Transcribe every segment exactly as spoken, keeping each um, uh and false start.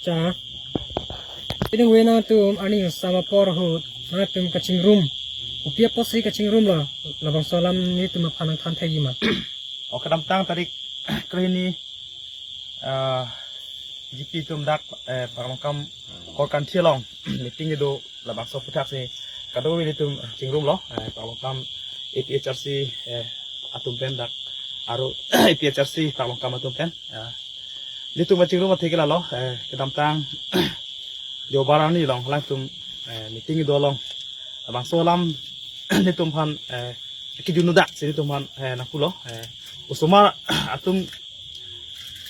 Cha. Pini we nangtum arni osomar ahut nangtum kachingrum. Kopi apotsi kachingrum lo, labangso alam nelitum aphan nangthan thekji ma? O kedamtang tarik krehini, ah, G P atum dak, eh, Paklongkam Korkanthi along meeting kedo, labangso aputhaksi kadokave nelitum chingrum lo, eh, Paklongkam A P H R C, eh, atum pen dak, aro A P H R C Paklongkam atum pen, eh, nelitum kachingrum athe ke lalo, eh, kedamtang Deobar arni along alangtum, eh, meeting kedo along labangso alam nelitum aphan, eh, kejun-o daksi nelitum aphan, eh, nangpulo, eh, osomar atum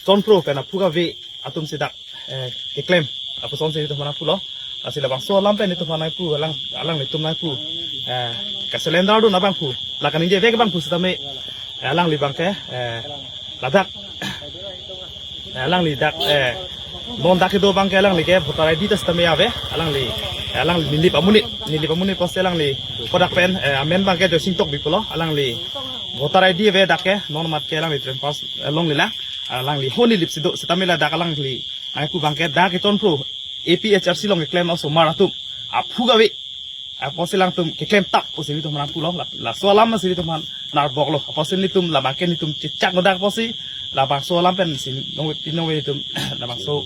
chonpro pen aphu kave atumsi dak, eh, keklem apusonsi nelitum aphan nangpulo. Lasi labangso alam pen nelitum aphan nangpu, alang, alanglitum nangpu, eh, kaselender dun abangphu, la kaningjevek abangphu sitame, eh, alangli abangke, eh, ladak, eh, alangli dak, eh, non dak kedo abangke alangli ke voter I D ta sitame ave, alangli, eh, alangli Nilip amonit, Nilip amonit apotsi alangli kodak pen, eh, amen abangke Joysing Tokbi pulo, alangli voter I D ave dak ke, non mat ke alangli train pass, eh, longle lang, alangli ho Nilipsi do, sitame ladak alangli nangpu abangke dak kechonpro A P H R C along keklem osomar atum aphu kave apotsi alangtum keklem tap pusi nelitum aphan nangpulo, la, laso alam si nelitum aphan narboklo. Apotsi nelitum labangke nelitum chechak-o dak apotsi labangso alam pensi nonve, nonve nelitum labangso,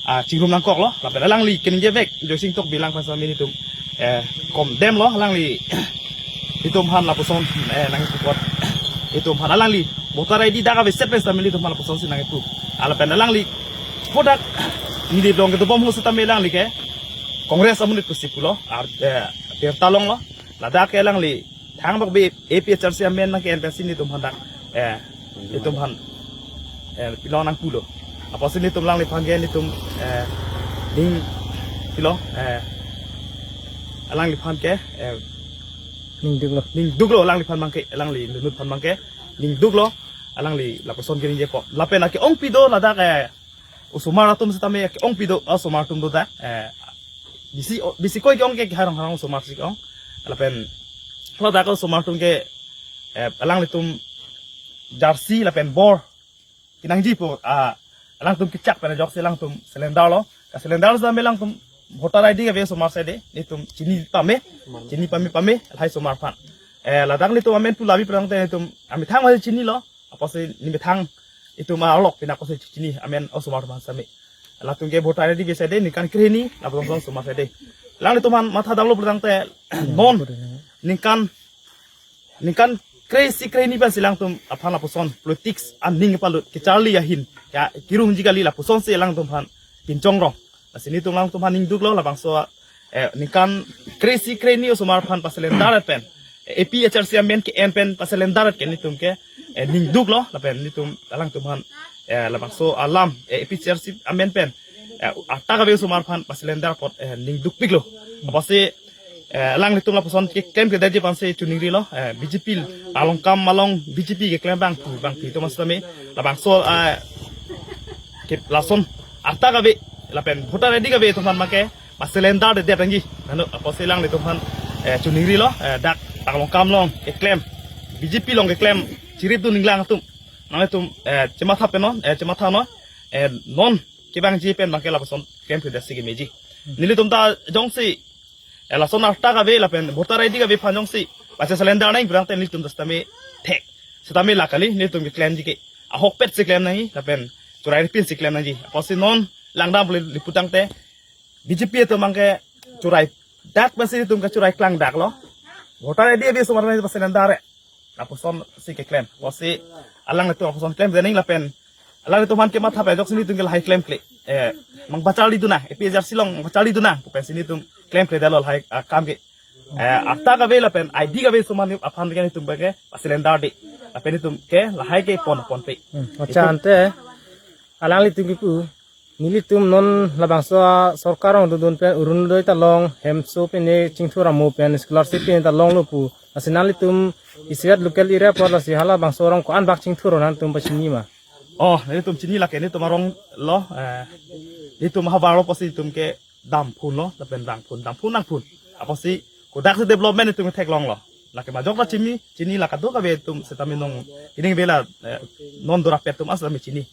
ah, chingrum nangkoklo. Lapen alangli kaningjevek Joysing Tokbi lang pen sitame nelitum, eh, condemn lo, alangli nelitum aphan lapuson, eh, nangkokot, nelitum aphan alangli voter I D dak aveset pen sitame nelitum aphan lapusonsi nangpu. Ah, lapen alangli kodak Nilip along kedobom ahut sitame alangli ke Congress amonit pusi pulo, ar, eh, birta longlo. Ladak ke alangli thangbak bi A P H R C amen nangke-en pensi nelitum aphan dak, eh, nelitum aphan, eh, pilong nangpulo. Apotsi nelitum alangliphan ke nelitum, eh, ning pilo, eh, alangliphan ke, eh, ning duklo, ning duklo alangliphan abangke, alangli inut aphan abangke ning duklo, alangli lapuson keningjepo. Lapen ake-ongpi do ladak, eh, osomar atum sitame ake-ongpi do, osomar atum do dak, eh, bisi, o, bisi koi ke-ong ke harong harong osomar si ke-ong. Lapen ladak osomar atum ke, eh, alanglitum jersey lapen bor kenangjipo, ah, alangtum kechak pen ajoksi alangtum selender lo. Kaselender sitame alangtum voter I D kave osomar si de, nelitum chini pame, chini pame pame lahai osomar aphan. Eh, ladak nelitum amen pu labi prang te nelitum amethang ma chinilo. Apotsi nemethang itum alok pina apotsi chini amen osomar aphan sitame. Latum ke voter I D kave si de, ningkan krehini lapuson osomar si de. Alanglitum aphan matha damlo pulotangte non ningkan, ningkan kre-isi krehini pensi alangtum aphan lapuson politics aning palut kecharli ahin ya kirumji kali lapusonsi alangtum aphan pinchongrong. Lasi nelitum alangtum aphan ning duklo labangso, eh, ningkan kre-isi krehini osomar aphan paselender pen, eh, A P H R C amen ke-en pen paselender ke nelitum ke, eh, ning duklo lapen nelitum alangtum aphan, eh, labangso alam, eh, A P H R C amen pen, eh, arta kave osomar aphan paselender apot, eh, ning dukpiklo. Apotsi, eh, alanglitum lapuson keklem kedetji aphansi choningrilo, eh, B J P Paklongkam along B J P keklem abangphu abangpi atum sitame labangso, eh, ke lason arta kave lapen voter I D kave atum aphan abangke paselender dedet nangji. Nano apotsi alanglitum aphan, eh, choningrilo, eh, dak Paklongkam along keklem, B J P along keklem chirip dun ninglang atum, nanglitum, eh, chematha pen non, eh, chematha non, eh, non kevangji pen abangke lapuson klem kedetsi kemeji. Nelitum ta jongsi, eh, lason arta kave lapen voter I D kave aphan jongsi paselender nang pulotangte nelitum ta sitame thek. Sitame la kali, nelitum keklemji ke ahokpetsi klem nangji lapen chorai ripinsi klem nangji. Apotsi non langdam pule pulotangte B J P atum abangke chorai dak pensi nelitum kachorai klang daklo. Voter I D ave osomar aphan paselender, lapusonsi keklem. Apotsi alanglitum lapuson klem dening lapen alanglitum aphan kematha pen ajoksi nelitum ke lahai klemkle, eh, mang pacharli dun nang, A P H R C along pacharli dun nang pu pensi nelitum klemkledetlo lahai, ah, akam ke. Eh, arta kave lapen I D kave osomar aphan ke nelitum ke paselender de. Lapen nelitum ke lahai ke pon ponpe. Hmm, o cha, nelitum ante alanglitum kipu, nelitum non labangso sorkar along dodun pen Orunodoi ta long, hemso pine chingthur amo pen scholarship pine ta longlo pu. Lasi nanglitum isivet local area apot lasi halabangso arong ko-an bak chingthur nangtum pachini ma? Oh, nelitum chini lake nelitum arong lo, eh, nelitum havar lo apotsi nelitum ke damphun lo, lapen damphun, damphun nangphun. Apotsi kodaksi development nelitum theklonglo. Lake majok la chini, chini la kadokave atum sitame non, ining vela, eh, non dorapet atum sitame chini.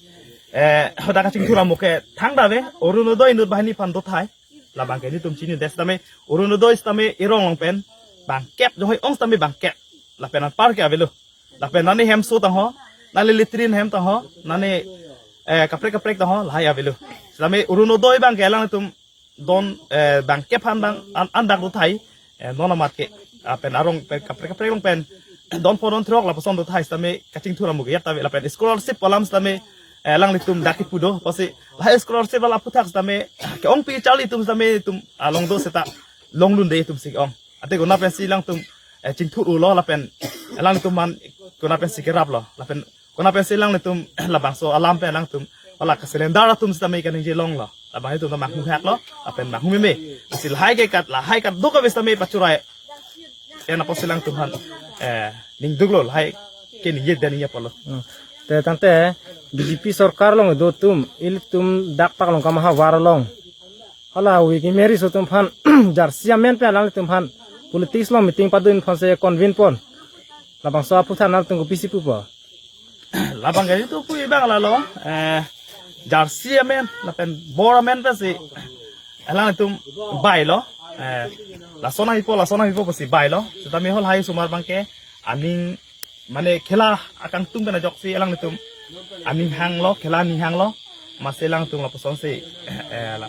Eh, hodak kachingthur amo ke thangta ave, Orunodoi inut banghini aphan do tahai. Labang ke nelitum chini det setame, Orunodoi setame erong along pen bangkep, johoi ong setame bangkep. Lapen anpar ke avelo. Lapen nane hemso tangho, nane latrine hem tangho, nane, eh, kaprek kaprek tangho, lahai avelo. Setame Orunodoi abang ke alanglitum don, eh, bangkep aphan abang an, an dak do tahai, eh, non amat ke, ah, pen arong pen kaprek kaprek along pen don pho don throk lapuson do tahai setame kachingthur amo ke ajat ta ave lapen scholarship alam setame, eh, alanglitum dak kipu do, apotsi lahai scholarship along aphuthak setame ke-ongpi charli atum setame itum along do seta longlunde itum si ke-ong. Ante konat pensi alangtum, eh, chingthur-o lo lapen alangtum aphan konat pensi kerap lo lapen konat pensi alanglitum labangso alam pen alangtum hala ka cylinder atum setame kaningje longlo. Labang itum ta manghu hak lo, lapen manghu meme. Lasi lahai ke kat, lahai kadokave setame pachurai. Pen apotsi alangtum aphan, eh, ningduk lo, lahai ke ningje den ningje apotlo. Hmm. Te tangte B J P sorkar along do atum, ilitum dak pak along kamahavar along. Hala wi kimeri so atum aphan, jersey amen pen alanglitum aphan politics along meeting padun aphansi convene pon. Labangso aphuthak nangtum kopisi pupo? Labang ke itum pu abang lalo, eh, jersey amen, lapen bor amen pensi alanglitum bailo, eh, lason nangpipo, lason nangpipo pusi bailo. Setame halahai osomar abang ke aning, mane khela akangtung pen ajoksi alanglitum aning hanglo, khela aning hanglo, amatsi alangtum lapusonsi, eh, la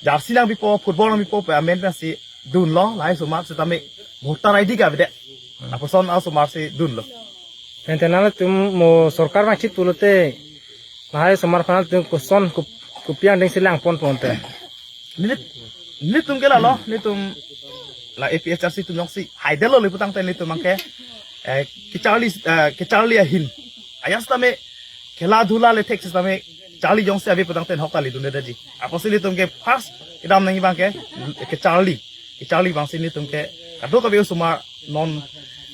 jersey nangpipo, football nangpipo pu amen pensi dunlo, lahai osomar setame voter I D ke avedet. Lapuson asomarsi dunlo. Tangte nangtum mo sorkar vangchit pulote lahai osomar aphan nangtum koson kup-, kopi angdengsi langponpo ante? Neli, nelitum ke lalo, nelitum la A P H L C atum jongsi haidetlo le pu tangte nelitum abang ke, eh, kecharli, eh, kecharli ahin. Ajat setame khela dhula le thek setame charli jongsi ave pu tangte ahok ta ledundedetji. Apotsi nelitum ke first kedam nangji abang ke kecharli. Kecharli abangsi nelitum ke kadokave osomar non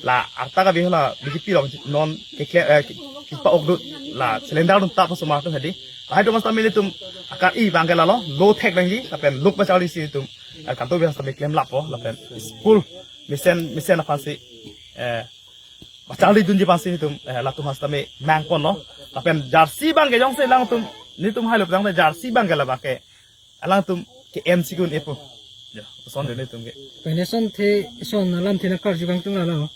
la arta kave la B J P along non ke, ke, eh, ke, kepa-ok dut la cylinder atum ta osomar atum hedi. Lahai atum setame nelitum akar-i abang ke lalo, lo thek nangji, lapen lok pacharlisi nelitum, eh, kadokave setame klemlappo, lapen school mesen, mesen aphansi, eh, pacharlidunji aphansi nelitum, eh, latum setame nangponlo. Lapen jersey abang ke jongsi alangtum, nelitum hailo pu tangte jersey abang ke labang ke alangtum ke-ensi kun-epo. Ya, lason do nelitum ke. Pene ason the, ason alamthe nangkarju kangtung lalo.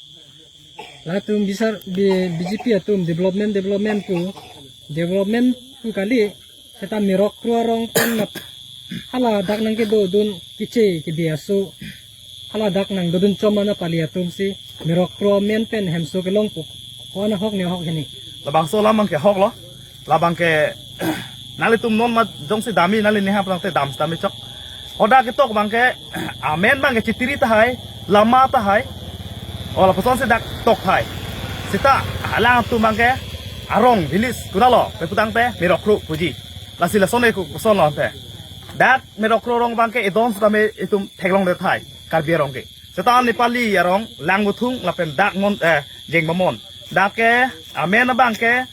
Latum bisar B-, B J P atum development, development pu, development pu kali, seta Mirokro arong pen nap-, hala dak nangkedodun keche kebe aso, hala dak nangdodun chom ma Nepali atumsi Mirokro amen pen hemso kelongpo. Ko-an ahok ne ahok hini? Labangso alam abang ke ahoklo. Labang ke nanglitum non ma jongsi damji, nangli neha pu tangte dam setame chok. Hodak ketok abang ke amen abang ke chitiri tahai, lama tahai. O lapusonsi dak tok tahai. Seta alangtum abang ke arong village konatlo pu tangte Mirokro puji. Lasi lason ke kosonlo ante? Dak Mirokro arong abang ke edon setame itum theklongdet tahai, Karbi arong ke. Seta Nepali arong, Langvothung lapen dak Mon, eh, Jengbamon. Dak ke amen abang ke,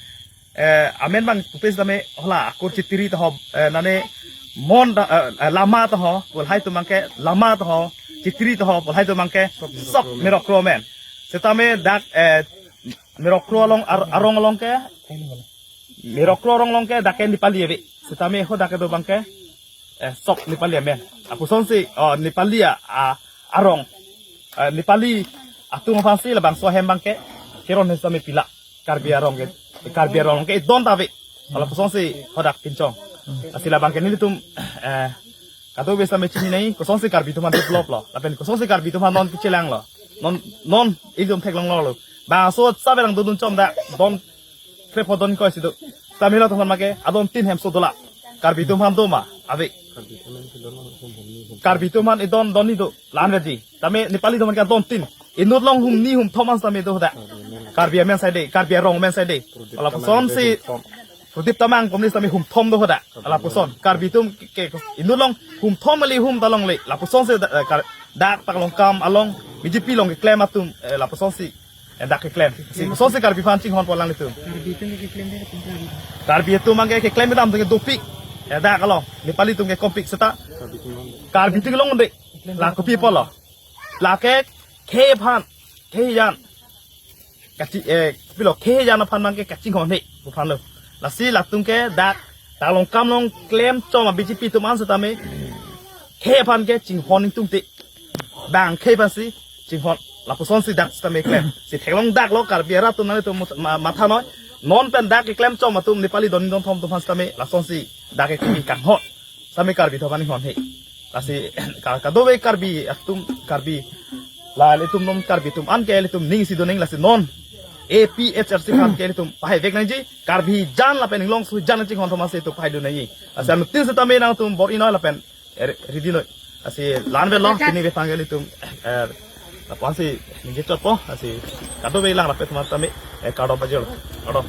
eh, amen abang pupe setame hala akur chitiri taho, eh, nane Mon ta, eh, eh, lama taho, pu lahai atum abang ke lama taho, chitiri taho, pu lahai atum abang ke sok Mirokro amen. Setame dak, eh, Mirokro along ar-, arong along ke, Mirokro arong along ke dak ke Nepali ave. Setame hodak kedo abang ke, eh, sok Nepali amen. Lapusonsi, oh, Nepali a, a, arong. Eh, Nepali atum aphansi labangso ahem abang ke keron setame pila. Karbi arong ke, Karbi arong ke edon ta ave. Lapusonsi hodak pinchong. Lasi labang ke nelitum, eh, kadokave setame chinine, kosonsi Karbi atum aphan developlo. Lapen kosonsi Karbi atum aphan non kechelanglo. Non, non, itum theklonglo. Bangso save nangdodun chom dak, don krepho don ingkoi si do. Setame latum aphan abang ke adon tin hemso dola. Karbi atum aphan doma, ave. Karbi atum aphan edon don hini do, la-an verji. Setame Nepali atum aphan ke adon tin. Inut along hum ni hum thom an setame do hodak. Karbi amen saide, Karbi arong amen saide. Lapusonsi Prodip Tamang komni setame hum thom do hodak. Lapuson. Karbi atum ke, ke, inut along hum thom kali hum ta longle. Lapusonsi da-, eh, kar-, dak paklong kam along B J P along keklem atum, eh, lapusonsi, eh, dak keklem. Si, sonsi Karbi aphan chinghonpo alanglitum. Karbi atum keklem dei, Karbi atum. Karbi atum abang ke keklem kedam atum ke dopik. Eh, dak along. Nepali atum ke kompik seta. Karbi atum kelong dei. La kopi pulo? Lake khei aphan, khei jan. Kachi, eh, pilo khei jan aphan abang ke kachinghon he, pu aphanlo. Lasi latum ke dak Talongkam along klem chom a B J P atum an setame khei aphan ke chinghon ingtung te. Bang khei aphan si chinghon. Lapuson si dak setame klem. Si theklong dak lo Karbi arat atum nangtum mut-, ma-, matha noi. Non pen dak ke klem chom atum Nepali don don thom atum aphan setame lason si dak ke kimi kanghon. Setame Karbi atum aphan inghon he. Lasi ka-, kadokave Karbi atum Karbi. La ilitum non Karbi atum an ke ilitum ning si doning lasi non A P H L C aphan ke ilitum pahai vek nangji. Karbi jan lapen inglong su jan chinghon thom si itum pahai dun nangji. Lasi anuttin setame nangtum bor-i noi lapen er, ready noi. Lasi la-an avelo, pini ave tanggal itum, eh, lapu-an si ningje chotpo, lasi kadokave lang lapen teman tame, eh, kardom pajir. Kardom.